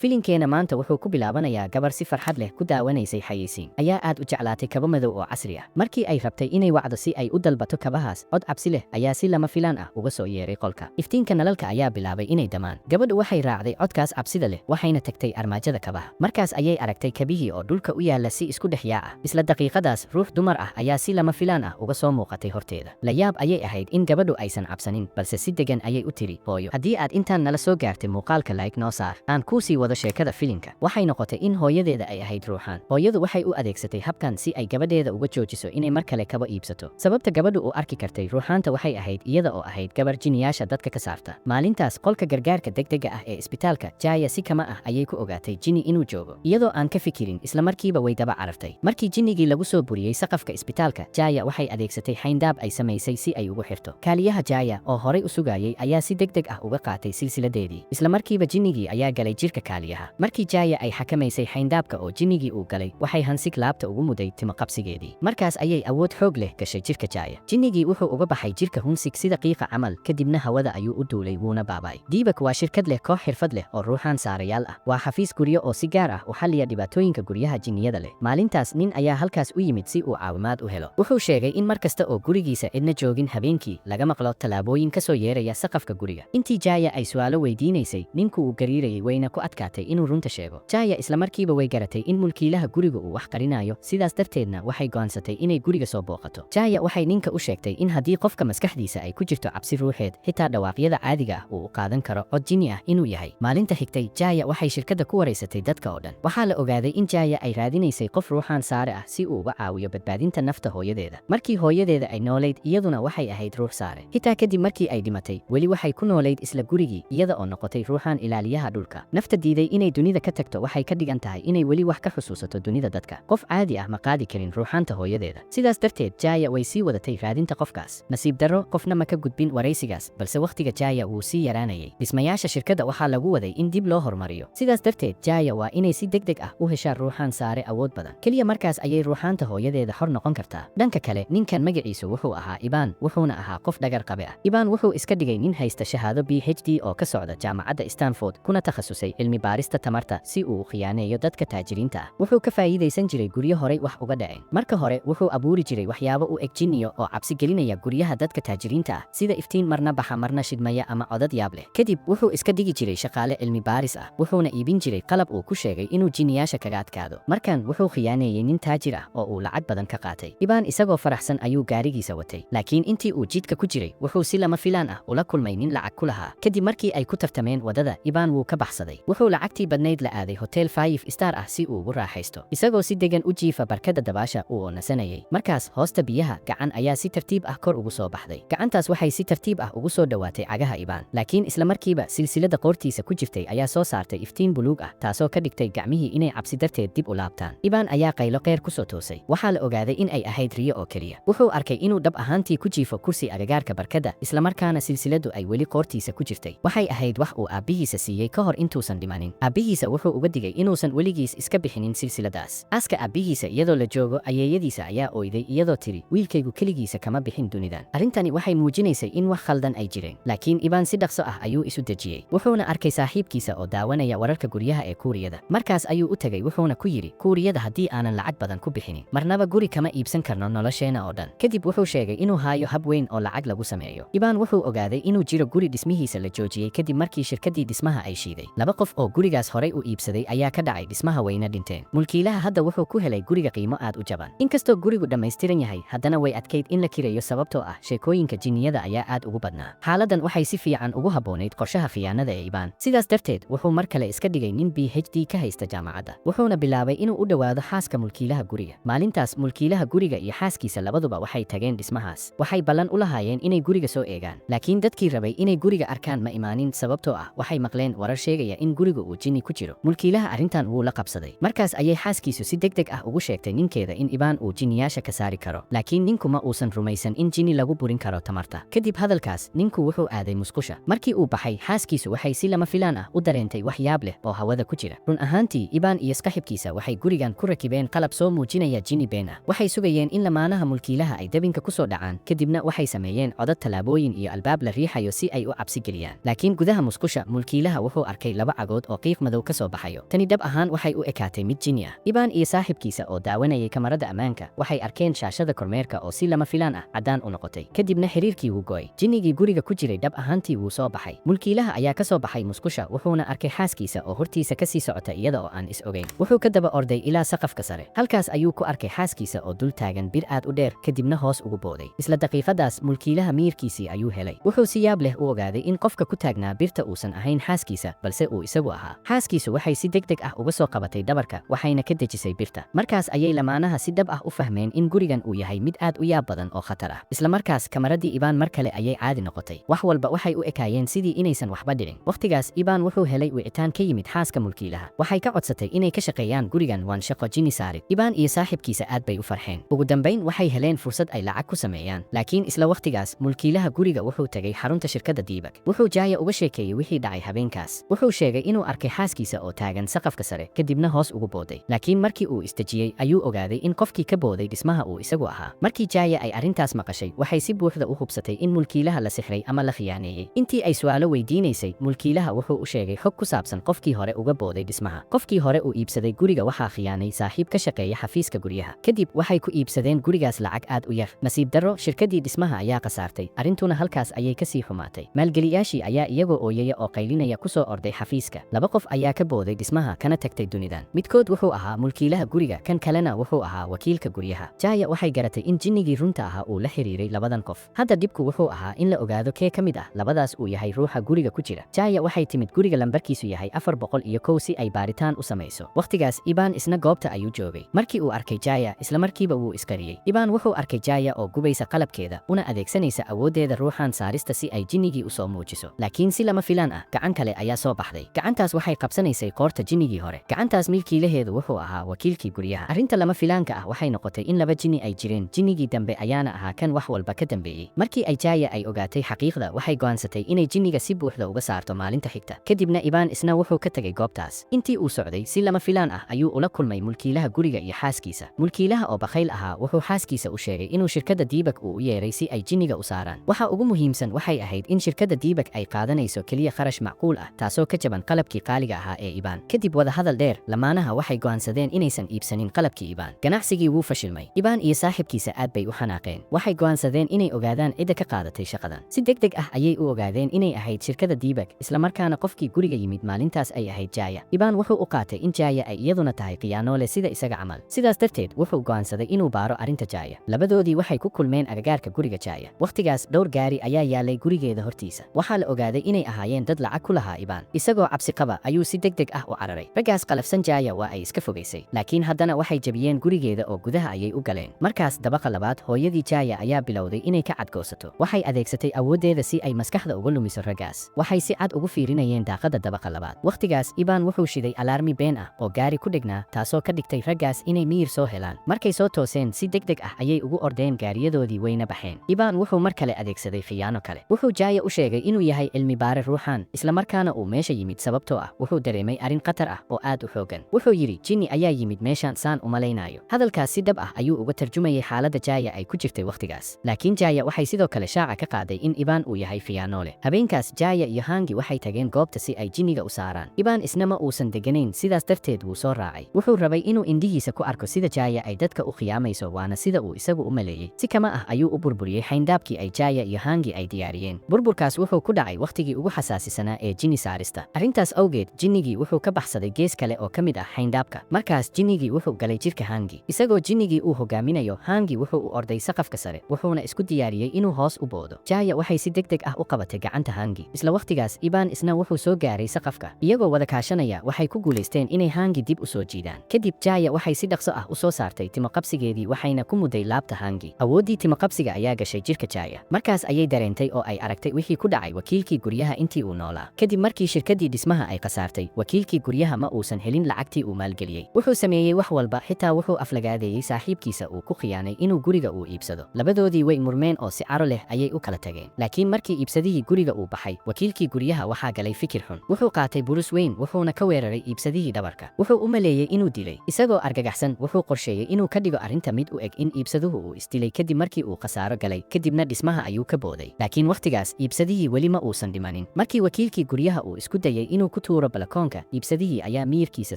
Filinkeena maanta wuxuu ku bilaabanayaa gabar si farxad leh ku daawanaysay xayeysiin ayaa aad u jeclaatay kabo madow oo casri ah. Markii ay rabtay inay wacdo si ay u dalbato kabahaas, cod cabsi leh ayaa si lama filaan ah uga soo yeeray qolka. Iftiinka nalalka ayaa bilaabay inay damaan. Gabadhu waxay raacday codkaas cabsida leh, waxayna tagtay armaajada kabaha. Markaas ayay aragtay kabihii oo dhulka u yaalla si isku dhex yaac ah. Isla daqiiqadaas, ruux dumar ah ayaa si lama filaan ah uga soo muuqatay horteeda. La yaab ayay ahayd in gabadhu aysan cabsanin, balse si degan ayay u tiri, "Hooyo, haddii aad intaan nala soo gaartay muuqaalka, like noo saar, aan kuu sii wado sheekada filinka." Waxay noqotay in hooyadeeda ay ahayd ruuxaan. Hooyadu waxay u adeegsatay habkan si ay gabadheeda uga joojiso inay mar kale kabo iibsato. Sababta gabadhu u arki kartay ruuxaanta waxay ahayd iyada oo ahayd gabar jiniyaasha dadka ka saarta. Maalintaas, qolka gargaarka degdega ah ee isbitaalka, Jaya si kama ah ayay ku ogaatay jini inuu joogo. Iyadoo aan ka fikirin, isla markiiba way daba carartay. Markii jinnigii lagu soo buriyey saqafka isbitaalka, Jaya waxay adeegsatay xayndaab ay samaysay si ay ugu xirto. Kaaliyaha Jaya oo horay u sugayay ayaa si degdeg ah uga qaatay silsiladeedii. Isla markiiba jinnigii ayaa galay jirka kaaliyaha. Markii Jaya ay xakamaysay xayndaabka oo jinnigii uu galay, waxay Hansik laabta ugu muday timo qabsigeedii. Markaas ayay awood xoog leh gashay jirka Jaya. Jinnigii wuxuu uga baxay jirka Hunsik sida qiiqa camal, kadibna hawada ayuu u duulay, wuuna baaba'ay. Diibak waa shirkad leh koox xirfad leh oo ruuxaan saarayaal ah. Waa xafiis guryo oo si gaar ah u xalliya dhibaatooyinka guryaha jinniyada leh. Maalintaas nin ayaa halkaas u yimid si uu caawimaad u helo. Wuxuu sheegay in mar kasta oo gurigiisa cidna joogin habeenkii, laga maqlo tallaabooyin ka soo yeeraya saqafka guriga. Intii Jaya ay su'aalo weydiinaysay, ninku uu gariirayay, wayna ku adkaatay inuu runta sheego. Jaya isla markiiba way garatay in mulkiilaha guriga uu wax qarinayo, sidaas darteedna waxay go'aansatay inay guriga soo booqato. Jaya waxay ninka u sheegtay in haddii qofka maskaxdiisa ay ku jirto cabsi ruuxeed, xitaa dhawaaqyada caadiga ah uu u qaadan karo cod jinni ah inuu yahay. Maalinta xigtay, Jaya waxay shirkadda ku wareysatay dadka oo dhan. Waxaa la ogaaday in Jaya ay raadinaysay qof ruuxaan saare ah si uu uga caawiyo badbaadinta nafta hooyadeeda. Markii hooyadeeda ay noolayd, iyaduna waxay ahayd ruux saare. Xitaa kadib markii ay dhimatay, weli waxay ku noolayd isla gurigii, iyada oo noqotay ruuxaan ilaaliyaha dhulka. Nafta diiday inay dunida ka tagto waxay ka dhigan tahay inay weli wax ka xusuusato dunida dadka. Qof caadi ah ma qaadi karin ruuxaanta hooyadeeda. Sidaas darteed, Jaya way sii wadatay raadinta qofkaas. Nasiib darro, qofna ma ka gudbin waraysigaas, balse wakhtiga Jaya wuu sii yaraanayay. Dhismayaasha shirkadda waxaa lagu waday in dib loo horumariyo. Sidaas darteed, Jaya waa inay si degdeg ah u heshaa ruuxaan saare awood badan. Keliya markaas ayay ruuxaanta hooyadeeda xor noqon kartaa. Dhanka kale, ninkan magaciisu wuxuu ahaa Ibaan, wuxuuna ahaa qof dhagar qabe ah. Ibaan wuxuu iska dhigay nin haysta shahaado PhD oo ka socda jaamacadda Stanford, kuna takhasusay cilmi baarista tamarta, si uu u khiyaaneeyo dadka taajiriinta ah. Wuxuu ka faa'iidaysan jiray guryo horay wax uga dhaceen. Marka hore, wuxuu abuuri jiray waxyaabo u eg jinniyo oo cabsi gelinaya guryaha dadka taajiriinta ah, sida iftiin marna baxa marna shidmaya ama codad yaab leh. Kadib wuxuu iska dhigi jiray shaqaale cilmi baaris ah, wuxuuna iibin jiray qalab uu ku sheegay inuu jinniyaasha kaga adkaado. Markan wuxuu khiyaaneeyey nin taajir ah oo uu lacag badan ka qaatay. Ibaan isagoo faraxsan ayuu gaarigiisa watay, laakiin intii uu jidka ku jiray, wuxuu si lama filaan ah ula kulmay nin lacag ku lahaa. Kadib markii ay ku tartameen wadada, Ibaan wuu ka baxsaday. Wuxuu lacagtii badnayd la aaday hotel five star ah si uu ugu raaxaysto. Isagoo si degan u jiifa barkada dabaasha uu oo nasanayay, markaas hoosta biyaha gacan ayaa si tartiib ah kor ugu soo baxday. Gacantaas waxay si tartiib ah ugu soo dhowaatay cagaha Ibaan, laakiin isla markiiba silsilada qoortiisa ku jirtay ayaa soo saartay iftiin buluug ah, taasoo ka dhigtay gacmihii inay cabsi darteed dib u laabtaan. Ibaan ayaa qaylo qeyr ku soo toosay. Waxaa la ogaaday in ay ahayd riyo oo keliya. Wuxuu arkay inuu dhab ahaantii ku jiifo kursi agagaarka barkada, islamarkaana silsiladu ay weli qoortiisa ku jirtay. Waxay ahayd wax uu aabbihiisa siiyey ka hor intuusan dhimanin. Aabbihiisa wuxuu uga digay inuusan weligiis iska bixinin silsiladaas. Aaska aabbihiisa iyadoo la joogo, ayeeyadiisa ayaa oyday iyadoo tiri, "Wiilkaygu keligiisa kama bixin dunidan." Arrintani waxay muujinaysay in wax khaldan ay jireen, laakiin Ibaan si dhaqso ah ayuu isu dejiyey. Wuxuuna arkay saaxiibkiisa oo daawanaya wararka guryaha ee Kuuriyada. Markaas ayuu u tegay, wuxuuna ku yidhi, "Kuuriyada haddii aanan lacag badan ku bixinin, marnaba guri kama iibsan karno nolosheena oo dhan." Kadib wuxuu sheegay inuu haayo hab weyn oo lacag lagu sameeyo. Ibaan wuxuu ogaaday inuu jiro guri dhismihiisa la joojiyey kadib markii shirkaddii dhismaha ay shiiday. Laba qof oo gurigaas horay u iibsaday ayaa ka dhacay dhismaha, wayna dhinteen. Mulkiilaha hadda wuxuu ku helay guriga qiimo aad u jaban. Inkastoo gurigu dhammaystiran yahay, haddana way adkayd in la kireeyo, sababtoo ah sheekooyinka jinniyada ayaa aad ugu badnaa. Xaaladan waxay si fiican ugu habboonayd qorshaha khiyaanada ee Ibaan. Sidaas darteed, wuxuu mar kale iska dhigay nin PhD ka haysta jaamacadda, wuxuuna bilaabay inuu u dhowaado xaaska mulkiilaha guriga. Maalintaas, mulkiilaha guriga iyo xaaskiisa labaduba waxay tageen dhismahaas. Waxay ballan u lahaayeen inay guriga soo eegaan, laakiin dadkii rabay inay guriga arkaan ma imaanin, sababtoo ah waxay maqleen warar sheegaya in guriga uu jinni ku jiro. Mulkiilaha arrintan wuu la qabsaday. Markaas ayay xaaskiisu si degdeg ah ugu sheegtay ninkeeda in Ibaan uu jinniyaasha ka saari karo, laakiin ninku ma uusan rumaysan in jinni lagu burin karo tamarta. Kadib hadalkaas, ninku wuxuu aaday musqusha. Markii uu baxay, xaaskiisu waxay si lama filaan ah u dareentay wax yaab leh oo hawada ku jira. Run ahaantii, Ibaan iyo saaxiibkiisa waxay gurigan ku rakibeen qalab soo muujinaya jinni been ah. Waxay sugayeen in lamaanaha mulkiilaha ay dabinka ku soo dhacaan, kadibna waxay sameeyeen codad tallaabooyin iyo albaab la riixayo si ay u cabsi geliyaan. Laakiin gudaha musqusha, mulkiilaha wuxuu arkay laba cagood. oo qiiq madow ka soo baxayo. Tani dhab ahaan waxay u ekaatay mid jinni ah. Ibaan iyo saaxibkiisa oo daawanayay kamarada ammaanka waxay arkeen shaashada kormeerka oo si lama filaan ah caddaan u noqotay. Kadibna xiriirkii wuu go'ay. Jinnigii guriga ku jiray dhab ahaantii wuu soo baxay. Mulkiilaha ayaa ka soo baxay musqusha, wuxuuna arkay xaaskiisa oo hortiisa ka sii socota iyada oo aan is ogeyn. Wuxuu ka daba orday ilaa saqafka sare. Halkaas ayuu ku arkay xaaskiisa oo dul taagan bir aad u dheer, kadibna hoos ugu booday. Isla daqiiqadaas mulkiilaha miyirkiisii ayuu helay. Wuxuu si yaab leh u ogaaday in qofka ku taagnaa birta uusan ahayn xaaskiisa, balse uu isagu ahaa. Xaaskiisu waxay si degdeg ah uga soo qabatay dhabarka, waxayna ka dejisay birta. Markaas ayay lamaanaha si dhab ah u fahmeen in gurigan uu yahay mid aad u yaab badan oo khatar ah. Isla markaas kamaradii Ibaan mar kale ayay caadi noqotay. Wax walba waxay u ekaayeen sidii inaysan waxba dhicin. Wakhtigaas Ibaan wuxuu helay wicitaan ka yimid xaaska mulkiilaha. Waxay ka codsatay inay ka shaqeeyaan gurigan waan shaqo jinni saarid. Ibaan iyo saaxibkiisa aad bay u farxeen. Ugu dambayn waxay heleen fursad ay lacag ku sameeyaan. Laakiin isla wakhtigaas mulkiilaha guriga wuxuu tagay xarunta shirkadda Diibag. Wuxuu Jaaya uga sheekeeyey wixii dhacay habeenkaas. Wuxuu sheegay inuu arkay xaaskiisa oo taagan saqafka sare, kadibna hoos ugu booday. Laakiin markii uu isdejiyey ayuu ogaaday in qofkii ka booday dhismaha uu isagu ahaa. Markii Jaaya ay arrintaas maqashay, waxay si buuxda u hubsatay in mulkiilaha la sixray ama la khiyaaneeyey. Intii ay su'aalo weydiinaysay, mulkiilaha wuxuu u sheegay xog ku saabsan qofkii hore uga booday dhismaha. Qofkii hore uu iibsaday guriga waxaa khiyaanay saaxiib ka shaqeeya xafiiska guryaha. Kadib waxay ku iibsadeen gurigaas lacag aad u yar. Nasiib darro, shirkaddii dhismaha ayaa khasaartay, arrintuna halkaas ayay ka sii xumaatay. Maalgeliyaashii ayaa iyagoo ooyaya oo qaylinaya ku soo orday xafiiska. Laba qof ayaa ka booday dhismaha kana tagtay dunidan. Midkood wuxuu ahaa mulkiilaha guriga, kan kalena wuxuu ahaa wakiilka guryaha. Jaaya waxay garatay in jinnigii runta ahaa uu la xiriiray labadan qof. Hadda dhibku wuxuu ahaa in la ogaado kee ka mid ah labadaas uu yahay ruuxa guriga ku jira. Jaaya waxay timid guriga lambarkiisu yahay 401 si ay baaritaan u samayso. Wakhtigaas Ibaan isna goobta ayuu joogay. Markii uu arkay Jaaya, isla markiiba wuu isqariyey. Ibaan wuxuu arkay Jaaya oo gubaysa qalabkeeda, una adeegsanaysa awooddeeda ruuxaan saarista si ay jinnigii u soo muujiso. Laakiin si lama filaan ah, gacan kale ayaa soo baxday. Gacantaas waxay qabsanaysay qoorta jinnigii hore. Gacantaas milkiilaheedu wuxuu ahaa wakiilkii guryaha. Arrinta lama filaanka ah waxay noqotay in laba jinni ay jireen, jinnigii dambe ayaana ahaa kan wax walba ka dambeeyey. Markii ay Jaaya ay ogaatay xaqiiqda, waxay go'aansatay inay jinniga si buuxda uga saarto maalinta xigta. Kadibna Ibaan isna wuxuu ka tagay goobtaas. Intii uu socday, si lama filaan ah ayuu ula kulmay mulkiilaha guriga iyo xaaskiisa. Mulkiilaha oo bakhayl ahaa wuxuu xaaskiisa u sheegay inuu shirkadda Diibak uu u yeeray si ay jinniga u saaraan. Waxa ugu muhiimsan waxay ahayd in shirkadda Diibak ay qaadanayso keliya kharash macquul ah, taasoo ka jaban qalabkii qaaliga ahaa ee Ibaan. Kadib wada hadal dheer, lamaanaha waxay go'aansadeen inaysan iibsanin qalabkii Ibaan. Ganacsigii wuu fashilmay. Ibaan iyo saaxibkiisa aad bay u xanaaqeen. Waxay go'aansadeen inay ogaadaan cidda ka qaadatay shaqadan. Si degdeg ah ayay u ogaadeen inay ahayd shirkadda Diibak, isla markaana qofkii guriga yimid maalintaas ay ahayd Jaaya. Ibaan wuxuu u qaatay in Jaaya ay iyaduna tahay khiyaanoole sida isaga camal. Sidaas darteed wuxuu go'aansaday inuu baaro arrinta Jaaya. Labadoodii waxay ku kulmeen agagaarka guriga Jaaya. Wakhtigaas dhowr gaari ayaa yaalay gurigeeda hortiisa. Waxaa la ogaaday inay ahaayeen dad lacag ku lahaa Ibaan. Isagoo cabsi qaba ayuu si degdeg ah u cararay. Raggaas qalafsan Jaaya waa ay iska fogaysay, laakiin haddana waxay jabiyeen gurigeeda oo gudaha ayay u galeen. Markaas dabaqa labaad hooyadii Jaaya ayaa bilowday inay ka cadgoosato. Waxay adeegsatay awooddeeda si ay maskaxda uga lumiso raggaas. Waxay si cad ugu fiirinayeen daaqadda dabaqa labaad. Wakhtigaas Ibaan wuxuu shiday alaarmi been ah oo gaari ku dhegnaa, taasoo ka dhigtay raggaas inay miyir soo helaan. Markay soo tooseen, si degdeg ah ayay ugu ordeen gaariyadoodii wayna baxeen. Ibaan wuxuu mar kale adeegsaday khiyaano kale. Wuxuu Jaaya u sheegay inuu yahay cilmi baare ruuxaan, isla markaana uu meesha yimid sababtoo ah wuxuu dareemay arrin khatar ah oo aad u xooggan. Wuxuu yidhi, jinni ayaa yimid meeshaan saan u malaynayo. Hadalkaas si dhab ah ayuu uga tarjumayay xaaladda Jaaya ay ku jirtay wakhtigaas. Laakiin Jaaya waxay sidoo kale shaaca ka qaaday in Ibaan uu yahay khiyaanoole. Habeenkaas Jaaya iyo Hangi waxay tageen goobta si ay jinniga u saaraan. Ibaan isna ma uusan deganayn, sidaas darteed wuu soo raacay. Wuxuu rabay inuu indhihiisa ku arko sida Jaaya ay dadka u khiyaamayso, waana sida uu isagu u maleeyey. Si kama ah ayuu u burburiyey xayndaabkii ay Jaaya iyo Hangi ay diyaariyeen. Burburkaas wuxuu ku dhacay wakhtigii ugu xasaasisanaa ee jinni saarista. Arrintaas awgeed jinnigii wuxuu ka baxsaday gees kale oo ka mid ah xayndaabka. Markaas jinnigii wuxuu galay jirka Hangi. Isagoo jinnigii uu hogaaminayo, Hangi wuxuu u orday saqafka sare, wuxuuna isku diyaariyey inuu hoos u boodo. Jaaya waxay si degdeg ah u qabatay gacanta Hangi. Isla wakhtigaas Ibaan isna wuxuu soo gaaray saqafka. Iyagoo wada kaashanaya waxay ku guulaysteen inay Hangi dib u soo jiidaan. Kadib Jaaya waxay si dhaqso ah u soo saartay timo qabsigeedii, waxayna ku mudday laabta Hangi. Awooddii timo qabsiga ayaa gashay jirka Jaaya. Markaas ayay dareentay oo ay aragtay wixii ku dhacay wakiilkii guryaha intii uu noolaa. Kadib markii shirkaddii dhismaha ay khasaartay, wakiilkii guryaha ma uusan helin lacagtii uu maalgeliyey. Wuxuu sameeyey wax walba, xitaa wuxuu aflagaadeeyey saaxiibkiisa uu ku khiyaanay inuu guriga uu iibsado. Labadoodii way murmeen oo si caro leh ayay u kala tageen. Laakiin markii iibsadihii guriga uu baxay, wakiilkii guryaha waxaa galay fikir xun. Wuxuu qaatay burus weyn, wuxuuna ka weeraray iibsadihii dhabarka. Wuxuu u maleeyey inuu dilay. Isagoo argagaxsan, wuxuu qorsheeyey inuu ka dhigo arrinta mid u eg in iibsaduhu uu isdilay kadib markii uu khasaaro galay, kadibna dhismaha ayuu ka booday. Laakiin wakhtigaas iibsadihii weli ma uusan dhimanin. Markii wakiilkii guryaha uu isku dayay inuu ku ku tuuro balakoonka, iibsadihii ayaa miyirkiisa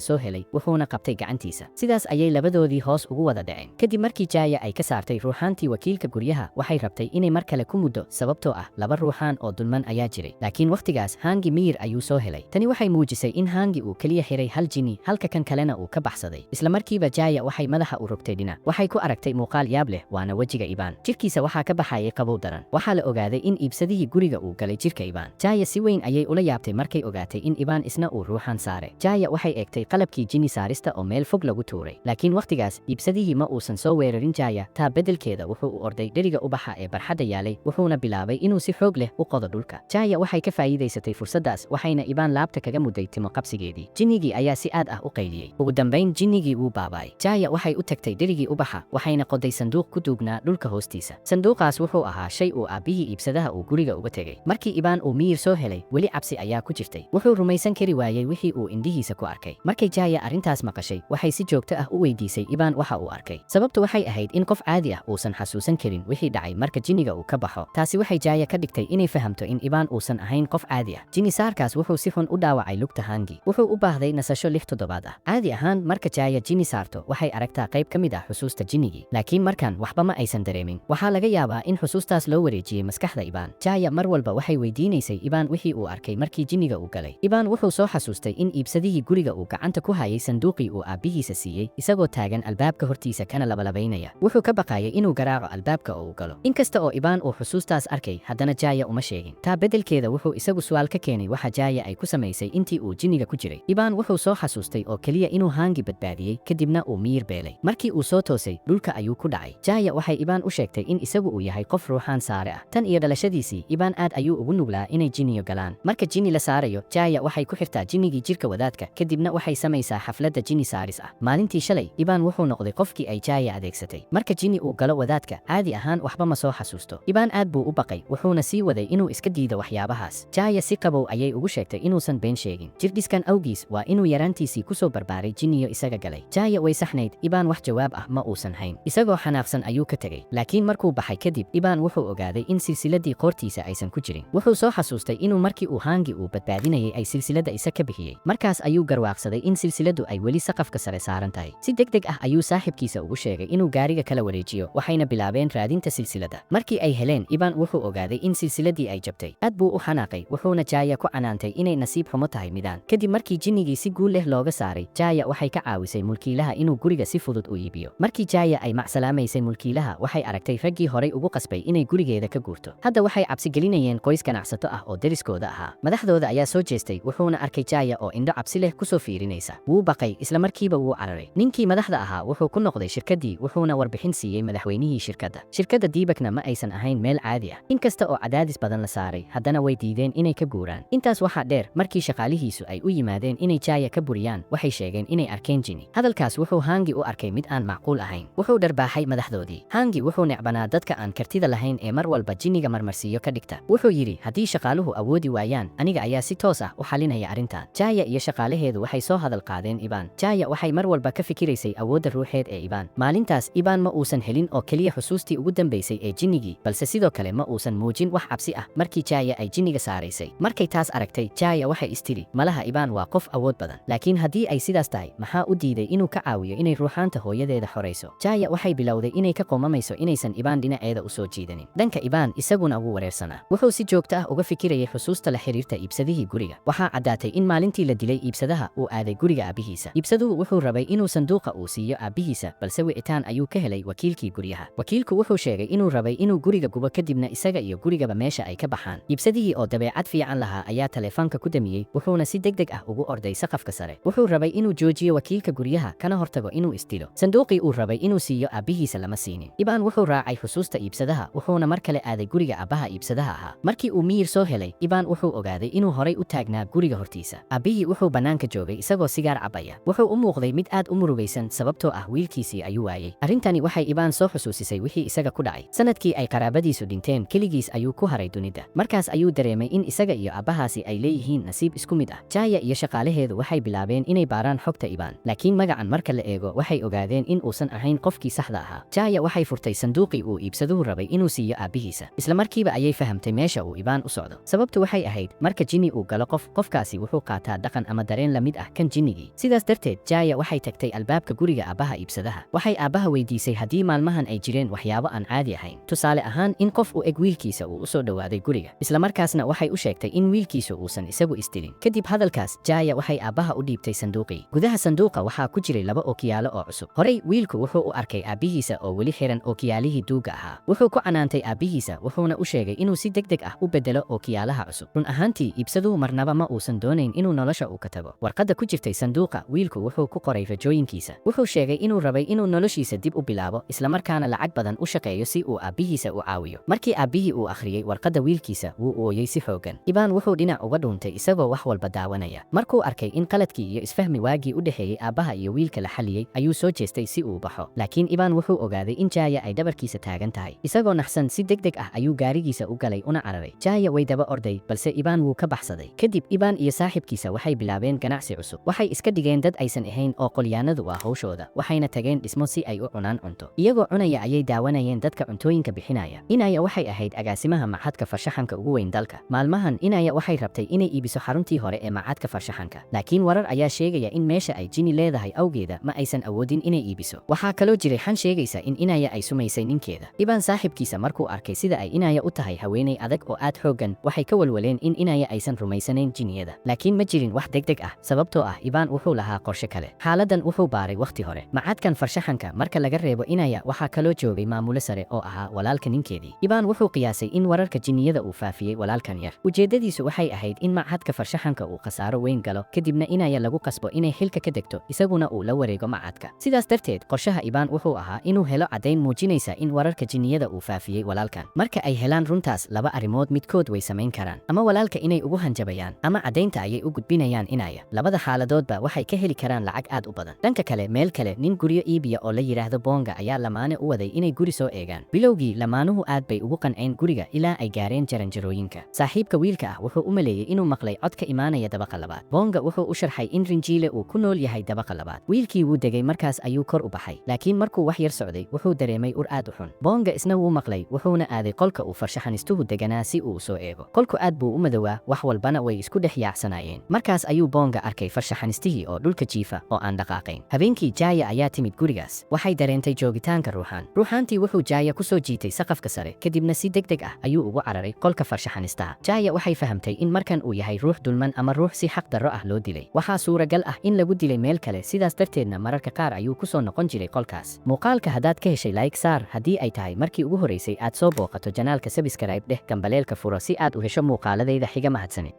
soo helay, wuxuuna qabtay gacantiisa. Sidaas ayay labadoodii hoos ugu wada dhaceen. Kadib markii Jaaya ay ka saartay ruuxaantii wakiilka guryaha, waxay rabtay inay mar kale ku muddo, sababtoo ah laba ruuxaan oo dulman ayaa jiray. Laakiin wakhtigaas Hangi miyir ayuu soo helay. Tani waxay muujisay in Hangi uu keliya xiray hal jinni, halka kan kalena uu ka baxsaday. Isla markiiba Jaaya waxay madaxa u rogtay dhinac. Waxay ku aragtay muuqaal yaab leh, waana wejiga Ibaan. Jirkiisa waxaa ka baxayay qabow daran. Waxaa la ogaaday in iibsadihii guriga uu galay jirka Ibaan. Jaaya si weyn ayay ula yaabtay markay ogaatay in Ibaan isna uu ruuxaan saare. Jaaya waxay eegtay qalabkii jinni saarista oo meel fog lagu tuuray. Laakiin wakhtigaas iibsadihii ma uusan soo weerarin Jaaya, taa beddelkeeda wuxuu u orday dheriga ubaxa ee barxadda yaalay, wuxuuna bilaabay inuu si xoog leh u qodo dhulka. Jaaya waxay ka faa'iidaysatay fursaddaas, waxayna Ibaan laabta kaga mudday timo qabsigeedii. Jinnigii ayaa si aad ah u qayliyey. Ugu dambayn jinnigii wuu baaba'ay. Jaaya waxay u tagtay dherigii ubaxa, waxayna qoday sanduuq ku duugnaa dhulka hoostiisa. Sanduuqaas wuxuu ahaa shay uu aabbihii iibsadaha uu guriga uga tegey. Markii Ibaan uu miyir soo helay, weli cabsi ayaa ku jirtay. Wuxuu rumaysan kari waayey wixii uu indhihiisa ku arkay. Markay Jaaya arrintaas maqashay, waxay si joogto ah u weydiisay Ibaan waxa uu arkay. Sababtu waxay ahayd in qof caadi ah uusan xasuusan karin wixii dhacay marka jinniga uu ka baxo. Taasi waxay Jaaya ka dhigtay inay fahamto in Ibaan uusan ahayn qof caadi ah. Jinni saarkaas wuxuu si xun u dhaawacay lugta Hangi. Wuxuu u baahday nasasho 6 toddobaad ah. Caadi ahaan marka Jaaya jinni saarto, waxay aragtaa qayb ka mid ah xusuusta jinnigii. Laakiin markan waxba ma aysan dareemin. Waxaa laga yaabaa in xusuustaas loo wareejiyey maskaxda Ibaan. Jaaya mar walba waxay weydiinaysay Ibaan wixii uu arkay markii jinniga uu galay. Ibaan wuxuu soo xasuustay in iibsadihii guriga uu gacanta ku hayay sanduuqii uu aabbihiisa siiyey, isagoo taagan albaabka hortiisa kana labalabaynaya. Wuxuu ka baqayay inuu garaaco albaabka oo uu galo. Inkasta oo Ibaan uu xusuustaas arkay, haddana Jaaya uma sheegin. Taa beddelkeeda wuxuu isagu su'aal ka keenay waxa Jaaya ay ku samaysay intii uu jinniga ku jiray. Ibaan wuxuu soo xasuustay oo keliya inuu Hangi badbaadiyey, kadibna uu miyir beelay. Markii uu soo toosay, dhulka ayuu ku dhacay. Jaaya waxay Ibaan u sheegtay in isagu uu yahay qof ruuxaan saare ah. Tan iyo dhalashadiisii, Ibaan aad ayuu ugu nuglaa inay jinniyo galaan. Marka jinni la saarayo, Jaaya waxay ku xirtaa jinnigii jirka wadaadka, kadibna waxay samaysaa xafladda jinni saaris ah. Maalintii shalay, Ibaan wuxuu noqday qofkii ay Jaaya adeegsatay. Marka jinni uu galo wadaadka, caadi ahaan waxba ma soo xasuusto. Ibaan aad buu u baqay, wuxuuna sii waday inuu iska diido waxyaabahaas. Jaaya si qabow ayay ugu sheegtay inuusan been sheegin. Jirdhiskan awgiis waa inuu yaraantiisii ku soo barbaaray jinniyo isaga galay. Jaaya way saxnayd, Ibaan wax jawaab ah ma uusan hayn. Isagoo xanaaqsan ayuu ka tegey. Laakiin markuu baxay kadib, Ibaan wuxuu ogaaday in silsiladii qoortiisa aysan ku jirin. Wuxuu soo xasuustay inuu markii uu Hangi uu badbaadinayay ay silsiladda isa ka bixiyey. Markaas ayuu garwaaqsaday in silsiladdu ay weli saqafka sare saaran tahay. Si degdeg ah ayuu saaxiibkiisa ugu sheegay inuu gaariga kala wareejiyo, waxayna bilaabeen raadinta silsiladda. Markii ay heleen, Ibaan wuxuu ogaaday in silsiladii ay jabtay. Aad buu u xanaaqay, wuxuuna Jaaya ku canaantay inay nasiib xumo tahay midaan. Kadib markii jinnigii si guul leh looga saaray, Jaaya waxay ka caawisay mulkiilaha inuu guriga si fudud u iibiyo. Markii Jaaya ay macsalaamaysay mulkiilaha, waxay aragtay raggii horay ugu qasbay inay gurigeeda ka guurto. Hadda waxay cabsi gelinayeen qoys ganacsato ah oo deriskooda ahaa. Madaxdooda ayaa soo jeestay, wuxuuna arkay Jaaya oo indho cabsi leh kusoo fiirinaysa. Wuu baqay, isla markiiba wuu cararay. Ninkii madaxda ahaa wuxuu ku noqday shirkaddii, wuxuuna warbixin siiyey madaxweynihii shirkadda. Shirkadda Diibakna ma aysan ahayn meel caadi ah. Inkasta oo cadaadis badan la saaray, haddana way diideen inay ka guuraan. Intaas waxaa dheer, markii shaqaalihiisu ay u yimaadeen inay Jaaya ka buriyaan, waxay sheegeen inay arkeen jinni. Hadalkaas wuxuu Hangi u arkay mid aan macquul ahayn. Wuxuu dharbaaxay madaxdoodii. Hangi wuxuu necbanaa dadka aan kartida lahayn ee mar walba jinniga marmarsiiyo ka dhigta. Wuxuu yidhi, haddii shaqaaluhu awoodi waayaan, aniga ayaa si toos ah u xalinaya arrintan. Jaaya iyo shaqaalaheedu waxay soo hadal qaadeen Ibaan. Jaaya waxay mar walba ka fikiraysay awoodda ruuxeed ee Ibaan. Maalintaas Ibaan ma uusan helin oo keliya xusuustii ugu dambaysay ee jinnigii, balse sidoo kale ma uusan muujin wax cabsi ah markii Jaaya ay jinniga saaraysay. Markay taas aragtay, Jaaya waxay istiri, malaha Ibaan waa qof awood badan. Laakiin haddii ay sidaas tahay, maxaa u diiday inuu ka caawiyo inay ruuxaanta hooyadeeda xorayso? Jaaya waxay bilowday inay ka qoomamayso inaysan Ibaan dhinaceeda u soo jiidanin. Dhanka Ibaan, isaguna wuu wareersanaa. Wuxuu si joogto ah uga fikirayay xusuusta la xiriirta iibsadihii guriga. Waxaa caddaatay in maalintii la dilay iibsadaha uu aaday guriga aabihiisa. Iibsaduhu wuxuu rabay inuu sanduuqa uu siiyo aabihiisa, balse wicitaan ayuu ka helay wakiilkii guryaha. Wakiilku wuxuu sheegay inuu rabay inuu guriga gubo, kadibna isaga iyo gurigaba meesha ay ka baxaan. Iibsadihii oo dabeecad fiican lahaa ayaa taleefanka ku damiyey, wuxuuna si degdeg ah ugu orday saqafka sare. Wuxuu rabay inuu joojiyo wakiilka guryaha kana hortago inuu isdilo. Sanduuqii uu rabay inuu siiyo aabihiisa lama siinin. Ibaan wuxuu raacay xusuusta iibsadaha, wuxuuna mar kale aaday guriga aabbaha iibsadaha ahaa. Markii uu miyir soo helay, Ibaan wuxuu ogaaday inuu horay u taagnaa guriga hortiisa. Aabbihii wuxuu bannaanka joogay isagoo sigaar cabaya. Wuxuu u muuqday mid aad u murugaysan, sababtoo ah wiilkiisii ayuu waayey. Arrintani waxay Ibaan soo xusuusisay wixii isaga ku dhacay. Sanadkii ay qaraabadiisu dhinteen, keligiis ayuu ku haray dunida. Markaas ayuu dareemay in isaga iyo aabbahaasi ay leeyihiin nasiib isku mid ah. Jaaya iyo shaqaalaheedu waxay bilaabeen inay baaraan xogta Ibaan, laakiin magacan marka la eego waxay ogaadeen in uusan ahayn qofkii saxda ahaa. Jaaya waxay furtay sanduuqii uu iibsaduhu rabay inuu siiyo aabihiisa. Isla markiiba ayay fahamtay meesha uu Ibaan u socdo. Sababtu waxay ahayd, marka jinni uu galo qof, qofkaas Qofkaasi wuxuu qaataa dhaqan ama dareen la mid ah kan jinnigii. Sidaas darteed Jaya waxay tagtay albaabka guriga aabbaha iibsadaha. Waxay aabbaha weydiisay haddii maalmahan ay jireen waxyaabo aan caadi ahayn, tusaale ahaan in qof u eg wiilkiisa uu u soo dhowaaday guriga. Islamarkaasna waxay u sheegtay in wiilkiisu uusan isagu isdilin. Kadib hadalkaas, Jaya waxay aabbaha u dhiibtay sanduuqii. Gudaha sanduuqa waxaa ku jiray laba ookiyaalo oo cusub. Horey wiilku wuxuu u arkay aabbihiisa oo weli xiran ookiyaalihii duugga ahaa. Wuxuu ku canaantay aabbihiisa, wuxuuna u sheegay inuu si degdeg ah u beddelo ookiyaalaha cusub. Run ahaantii, iibsaduhu marnaba ma uusan doonayn inuu nolosha uu ka tago. Warqadda ku jirtay sanduuqa, wiilku wuxuu ku qoray rajooyinkiisa. Wuxuu sheegay inuu rabay inuu noloshiisa dib u bilaabo, islamarkaana lacag badan u shaqeeyo si uu aabbihiisa u caawiyo. Markii aabbihii uu akhriyey warqadda wiilkiisa, wuu ooyey si xooggan. Ibaan wuxuu dhinac uga dhuuntay isagoo wax walba daawanaya. Markuu arkay in qaladkii iyo isfahmi waagii u dhexeeyey aabbaha iyo wiilka la xalliyey, ayuu soo jeestay si uu baxo. Laakiin Ibaan wuxuu ogaaday in Jaya ay dhabarkiisa taagan tahay. Isagoo naxsan, si degdeg ah ayuu gaarigiisa u galay una cararay. Jaya way daba orday, balse Ibaan wuu ka baxsaday. Kadib Ibaan iyo saaxibkiisa waxay bilaabeen ganacsi cusub. Waxay iska dhigeen dad aysan ahayn oo qolyaanadu waa hawshooda, waxayna tageen dhismo si ay u cunaan cunto. Iyagoo cunaya ayay daawanayeen dadka cuntooyinka bixinaya. Inaya waxay ahayd agaasimaha machadka farshaxanka ugu weyn dalka. Maalmahan Inaya waxay rabtay inay iibiso xaruntii hore ee machadka farshaxanka, laakiin warar ayaa sheegaya in meesha ay jini leedahay, awgeeda ma aysan awoodin inay iibiso. Waxaa kaloo jiray xan sheegaysa in Inaya ay sumaysay ninkeeda. Ibaan saaxibkiisa markuu arkay sida ay Inaya u tahay haweeney adag oo aad xooggan, waxay ka walwaleen in Inaya aysan rumaysanayn jiniyada. Laakiin ma jirin wax degdeg ah, sababtoo ah Ibaan wuxuu lahaa qorshe kale. Xaaladan wuxuu baaray wakhti hore. Machadkan farshaxanka, marka laga reebo Inaya, waxaa kaloo joogay maamule sare oo ahaa walaalka ninkeedii. Ibaan wuxuu qiyaasay in wararka jinniyada uu faafiyey walaalkan yar. Ujeeddadiisu waxay ahayd in machadka farshaxanka uu khasaaro weyn galo, kadibna Inaya lagu qasbo inay xilka ka degto, isaguna uu la wareego machadka. Sidaas darteed qorshaha Ibaan wuxuu ahaa inuu helo caddayn muujinaysa in wararka jinniyada uu faafiyey walaalkan. Marka ay helaan runtaas, laba arrimood midkood way samayn karaan: ama walaalka inay ugu hanjabayaan, ama caddaynta ayay u gudbinayaan Inaya. Labada xaaladoodba waxay ka heli karaan lacag aad u badan. Dhanka kale, meel kale, nin guryo iibiya oo la yidhaahdo Boonga ayaa lamaane u waday inay guri soo eegaan. Bilowgii lamaanuhu aad bay ugu qanceen guriga ilaa ay gaareen jaranjarooyinka. Saaxiibka wiilka ah wuxuu u maleeyey inuu maqlay cod ka imaanaya dabaqa labaad. Boonga wuxuu u sharxay in rinjiile uu ku nool yahay dabaqa labaad. Wiilkii wuu degay, markaas ayuu kor u baxay, laakiin markuu wax yar socday wuxuu dareemay ur aad u xun. Boonga isna wuu maqlay, wuxuuna aaday qolka uu farshaxanistuhu deganaa si uu u soo eego. Qolku aad buu u madowaa, wax walbana way isku dhex yaacsanaayeen. Markaas ayuu Boonga arkay farshaxanistihii oo dhulka jiifa oo aan dhaqaaqayn. Habeenkii Jaya ayaa timid gurigaas. Waxay dareentay joogitaanka ruuxaan. Ruuxaantii wuxuu Jaya ku soo jiitay saqafka sare, kadibna si degdeg ah ayuu ugu cararay qolka farshaxanistaha. Jaya waxay fahamtay in markan uu yahay ruux dulman ama ruux si xaq darro ah loo dilay. Waxaa suuragal ah in lagu dilay meel kale, sidaas darteedna mararka qaar ayuu ku soo noqon jiray qolkaas. Muuqaalka haddaad ka heshay, like saar. Haddii ay tahay markii ugu horeysay aad soo booqato channelka, subscribe dheh, gambaleelka furo si aad u hesho muuqaaladayda xiga. Mahadsanid.